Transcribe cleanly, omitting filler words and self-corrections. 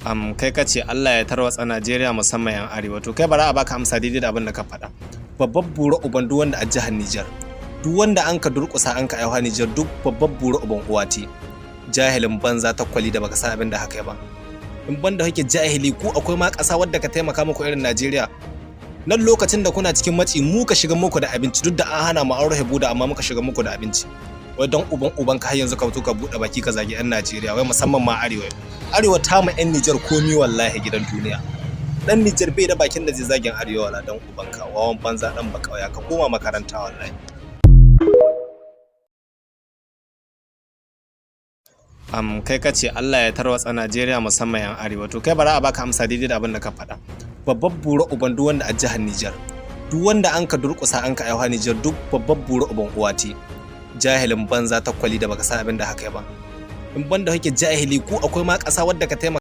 Kai ka ce Allah ya tarwatsa Najeriya, musamman 'yan arewa. To kai, bara a baka amsa daidai da abin da ka faɗa. Babbar bura uban duk wanda a jihar Nijar, duk wanda an ka durƙusa an ka aiwa Nijar, duk babbar bura uban uwati. Jahilin banza, takwali da baka san abin da haka ba. In banda kake jahili, ku akwai ma ƙasa wadda ka taimaka muku irin Najeriya? Nan lokacin da kuna cikin matsi, mu ka shiga muku da abinci, duk da an hana mu, an rufe buda, amma muka shiga muku da abinci. Wai don uban uban ka, har yanzu ka fito ka buɗe baki ka zagi 'yan Najeriya, wai musamman ma arewa. Arewa ta ma 'yan Nijar komi wallahi gidan duniya. Dan Nijar bai da bakin da zai zagin arewa wala. Dan uban ka, wawan banza, dan bakauya, ka koma makaranta wallahi. Kai ka ce Allah ya tarwatsa Najeriya, musamman 'yan arewa. To kai, bara a baka amsa daidai da abin da ka faɗa. Babbar bura uban duk wanda a jihar Nijar, duk wanda an ka durƙusa an ka aiwa Nijar, duk babbar bura uban uwati. Jahilin banza, takwali da baka san abin da haka ba. In banda kake jahili, ku akwai ma ƙasa wadda ka taimaka